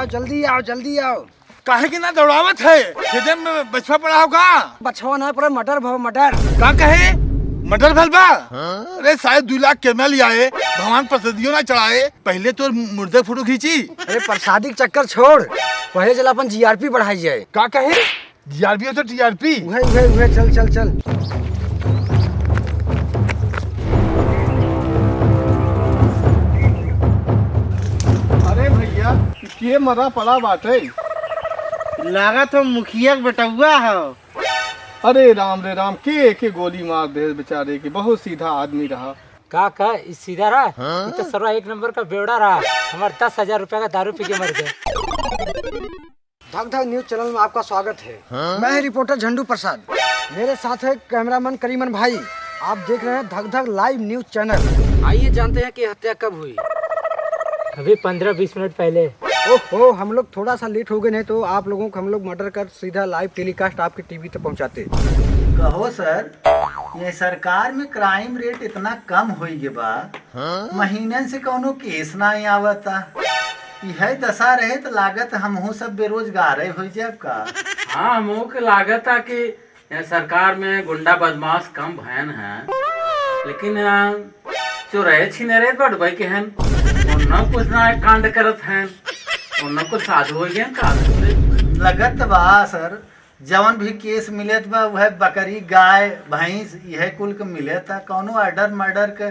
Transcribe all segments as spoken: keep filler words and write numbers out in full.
जल्दी आओ, जल्दी आओ। काहे के ना दौड़ावत है? खेते में बछवा पड़ा हो का? बछवा ना, पूरा मटर भव, मटर। का कहे? मटर भल बा? अरे, साढ़े दुई लाख के ना लियाए, भगवान प्रसादियो ना चढ़ाए, पहले तो मुर्दे फोटो खींची। अरे, प्रसादी के चक्कर छोड़, पहले चला अपन जीआरपी बढ़ाई जाए। का कहे? जीआरपी हो तो टीआरपी? उहे, उहे, उहे, चल, चल, चल। अरे भैया, के मरा पड़ा बाटे? लागत हो मुखिया के बेटउआ हो। अरे राम रे राम, के, के गोली मार दे बेचारे के, बहुत सीधा आदमी रहा। का, का, ई सीधा रहा? हाँ? ई तो सरवा एक नंबर का बेवड़ा रहा। हमार दस हजार रुपया का दारू पी के मर गए। धक धक न्यूज चैनल में आपका स्वागत है। हाँ? मैं रिपोर्टर झंडू प्रसाद, मेरे साथ है कैमरामैन करीमन भाई। आप देख रहे हैं धक धक लाइव न्यूज चैनल। आइए जानते हैं कि हत्या कब हुई। अभी पन्द्रह बीस मिनट पहले। ओहो, हम लोग थोड़ा सा लेट हो गए, नहीं तो आप लोगों को हम लोग मर्डर कर सीधा लाइव टेलीकास्ट आपके टीवी तक पहुंचाते। कहो सर, ये सरकार में क्राइम रेट इतना कम होई गे बा, हाँ? महीनन से कौनो केस ना आवता। इहे दशा रहे त लागत हमहू सब बेरोजगार होइ जाब का? हाँ, हमहू के लागत है कि ये सरकार में गुंडा बदमाश कम भयन है, लेकिन, अ, चोरहे छिनरे बढ़ भाई के हन, उन्ना कुछ ना कांड करत हन, उन्ना कुछ साधु हो गए का? लगत बा सर, जवन भी केस मिलत बा, उहे बकरी, गाय, भैंस, इहे कुल के मिलत है। कौनो अर्डर मर्डर के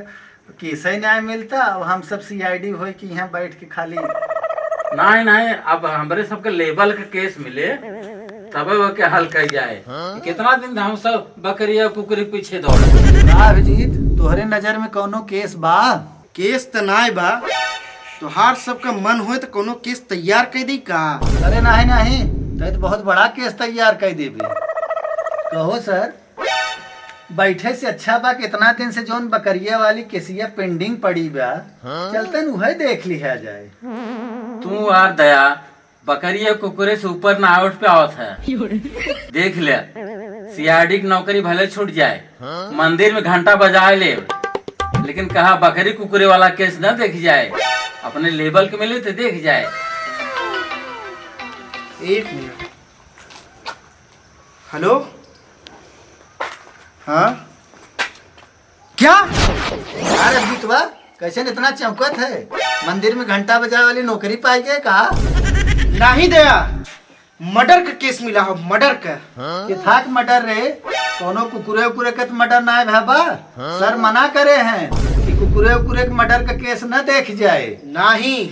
केसे नाय मिलता। अब हम सब सीआईडी होई कि यहाँ बैठ के खाली नहीं, नहीं, अब हमरे सबके लेवल के केस मिले, तबे वो के हल कई जाए। हाँ? कितना दिन हम सब बकरी और कुकरी पीछे दौड़े। का अभिजीत, तोहरे नजर में कौनो केस बा? केस त नाय बा, तोहार सबका मन होए त कौनो केस तैयार कर दी का? अरे नाही, नाही, तै त बहुत बड़ा केस तैयार कर देबे। कहो सर, बैठे से अच्छा बा कि इतना दिन से जौन बकरिया वाली केसिया पेंडिंग पड़ी बा, हाँ? चलतन उहे देख लिहा जाए। तू आर दया, बकरिया कुकुरे से ऊपर ना उठ पे आवत है। देख ले, सीआईडी की नौकरी भले छूट जाए, हाँ? मंदिर में घंटा बजाए ले, लेकिन कहा बकरी कुकुरे वाला केस न देख जाए, अपने लेवल के मिले तो देख जाए। एक मिनट। हेलो, हाँ, क्या? अरे भूतवा, कैसे इतना चौंकत है? मंदिर में घंटा बजाए वाली नौकरी पाई गए का? नहीं दया, मर्डर का केस मिला हो, मर्डर का। ये थाक मर्डर रे, कोनो कुकुरे उकुरे के तो मर्डर ना है बा। सर मना करे हैं कि कुकुरे उकुरे के मर्डर का केस न देख जाए। नहीं,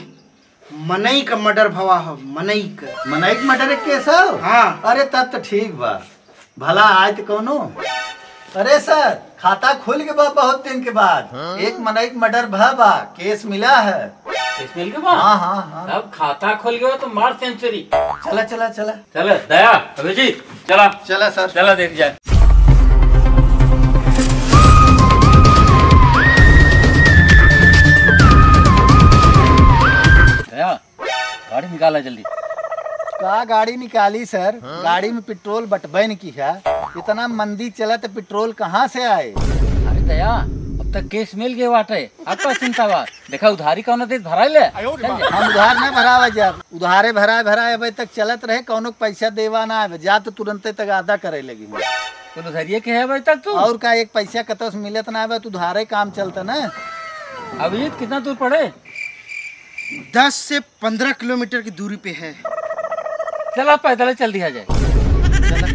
मनई का मर्डर भवा हो, मनई का। मनई के मर्डर के केस हो? हाँ। अरे तब तो ठीक बा, भला आए तो कौनो। अरे सर, खाता खुल के बा बहुत दिन के बाद। हाँ? एक मनई के मर्डर भा बा, केस मिला है। केस मिल के बा? हाँ, हाँ, हाँ। अब खाता खुल गया तो मार सेंचुरी। चला, चला, चला। चला, दया, अभिजीत, चला। चला सर। चला देख जाए। दया, गाड़ी निकाला जल्दी। का गाड़ी निकाली सर? हाँ? गाड़ी में पेट्रोल बटबे न की है। इतना मंदी चलत पेट्रोल कहाँ से आए? अरे दया, अब तक केस मिल गए बाटे, अब का चिंता बा? देखा उधारी कौनो देत भराई ले। चल जा। हम उधार ना भरावा जाब, उधारे भराए भराए अबे तक चलत रहे, कौनो पैसा देवा ना आवे, जा तो तुरंते तगादा करे लगी। तो उधारिये के है अबे तक तू? और का, एक पैसा कतौ से मिलत ना आवे, तो उधारे काम चलता ना। अभिजीत, कितना दूर पड़े? दस से पन्द्रह किलोमीटर की दूरी पे है। चला, पैदल चल दिया जाए। चला।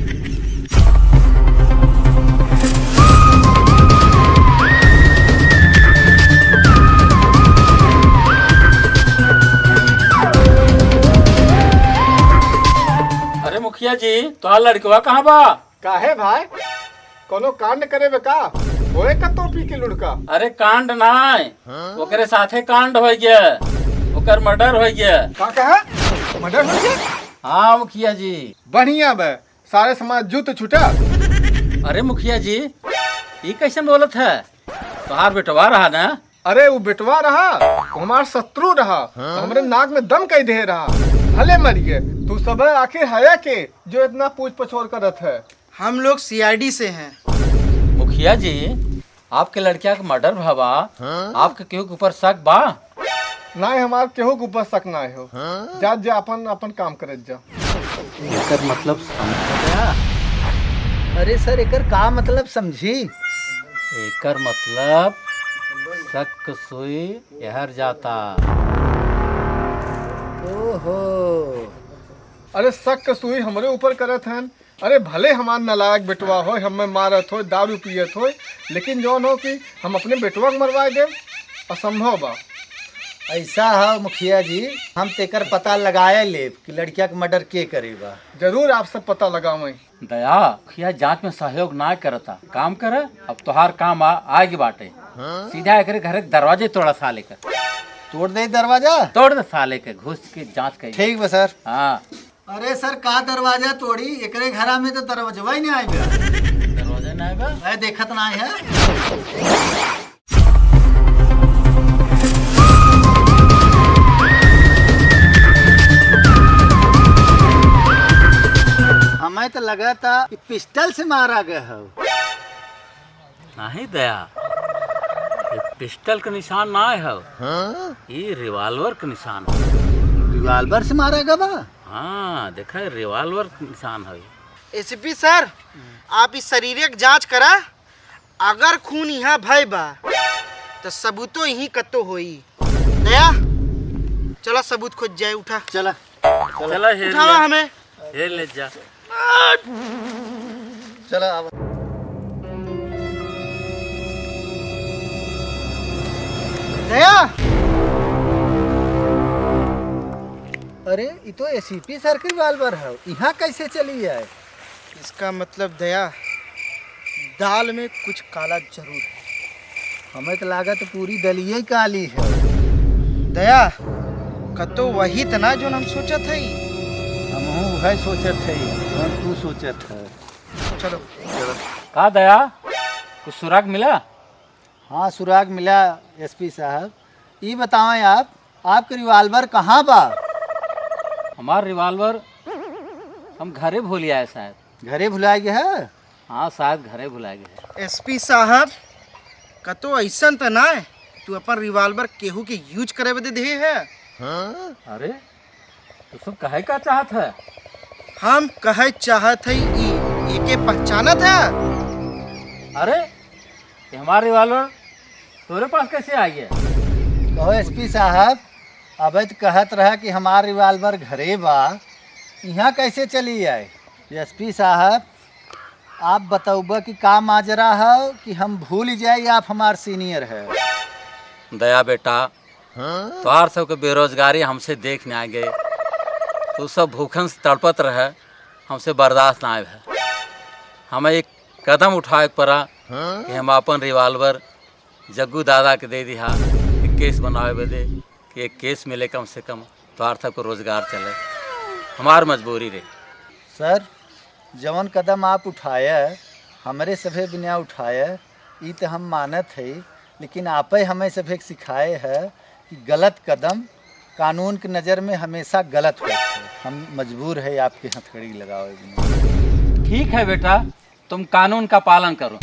अरे मुखिया जी, तोहार लड़कवा कहाँ बा? काहे भाई? कोनो कांड करे बे का? होए का टोपी के लुढ़का? अरे कांड नाय, ओकरे साथे कांड होइ गया, ओकर मर्डर होइ गया। का कहा? मर्डर होइ गया? हाँ मुखिया जी। बढ़िया बे, सारे समाज जूत छूटा। अरे मुखिया जी, ई कैसे बोलत है? तोहार बेटवा रहा ना? अरे उ बेटवा रहा, उ हमार शत्रु रहा, हाँ? हमरे नाक में दम कई दे रहा, भले मर गए। तू सब आखिर है के जो इतना पूछ पछोर करत है? हम लोग सीआईडी से हैं। मुखिया जी, आपके लड़किया के मर्डर भवा, हाँ? आपके केहू के ऊपर शक बा? नाहीं, हमार केहू के ऊपर शक नाहीं हो। हाँ? जा, जा, अपन, अपन काम करत जा। एकर मतलब समझ गया? अरे सर, एकर का मतलब समझी? एकर मतलब शक सुई एहर जाता। ओहो। अरे शक के सुई हमरे ऊपर करत हन। अरे भले हमार नालायक बेटवा होय, हमें मारत होय, दारू पियत होय, लेकिन जौन हो कि हम अपने बेटवा के मरवाए देब, असंभव बा। ऐसा है मुखिया जी, हम तेकर पता लगाए लेब कि लड़किया के मर्डर के करे बा। जरूर आप सब पता लगावें। दया, मुखिया जांच में सहयोग ना करता, काम करे। अब तोहार काम आ, आगे बाटे। सीधा एकरे घरे के दरवाजे तोड़ा साले के। तोड़ दे दरवाजा? तोड़ दे साले के, घुस के जांच कर। ठीक बा सर। हाँ। अरे सर, का दरवाजा तोड़ी? एकरे घरा में तो दरवाजवा ही नहीं आइबा। दरवाजा नहीं आइबा? अरे देखत नहीं है। हमें तो लगा था कि पिस्टल से मारा गया हो। नहीं दया, ये पिस्टल के निशान ना है, हाँ? ये रिवॉल्वर के निशान है। रिवॉल्वर से मारा गया बा? हाँ, देखा, रिवॉल्वर के निशान है। एसपी सर, आप इस शरीर के जांच करा, अगर खून यहाँ भय बा, तो सबूतो यहीं कतो होई। दया, चला सबूत खोज जाए, उठा। चला, चला। चला, हे उठावा ले। हमें। हे ले जा। चला, आवा। दया। अरे, ई तो एसपी सर के रिवॉल्वर है, यहाँ कैसे चली आए? इसका मतलब दया, दाल में कुछ काला जरूर है। हमें तो लागत पूरी दलिया ही काली है। दया, कतो वही त ना जोन हम सोचत हई। हमहू वह सोचत हई, जोन तू सोचत है। चलो। का दया, कुछ सुराग मिला? हाँ, सुराग मिला एसपी साहब। ई बतावें आप, आपके रिवॉल्वर कहाँ बा? हमार रिवॉल्वर हम घरे भूल आए शायद। घरे भुलाए गए है? हाँ, शायद घरे भुलाए गए है। एसपी साहब, कतो ऐसन त ना है तू अपन रिवॉल्वर केहू के यूज करे बदे दे है? अरे, तू सब कहे का चाहत है? हम कहे चाहत है ई, एके पहचानत है? अरे, ये हमार रिवॉल्वर तोरे पास कैसे आई है? कहो एसपी साहब, अबे तो कहत रहा कि हमार रिवॉल्वर घरे बा, यहाँ कैसे चली आए? एसपी साहब, आप बतौबा कि का माजरा है कि हम भूल जाए आप हमार सीनियर है। दया बेटा, तोहार सबके बेरोजगारी हमसे देख ना गए, तू सब भूखन से तड़पत रहे, हमसे बर्दाश्त ना आए है। हमें एक कदम उठावे के पड़ा कि हम अपन रिवॉल्वर जग्गू दादा के दे दिहा, एक केस बनावे बदे कि एक केस मिले कम से कम, तोहार सबके रोजगार चले, हमार मजबूरी रहे। सर, जवन कदम आप उठाए, हमरे सभे बिना उठाए, ई त हम मानत हई, लेकिन आपे हमें सभे के सिखाए है कि गलत कदम कानून के नज़र में हमेशा गलत होत है। हम मजबूर है आपके हथकड़ी लगावे बिना। ठीक है बेटा, तुम कानून का पालन करो।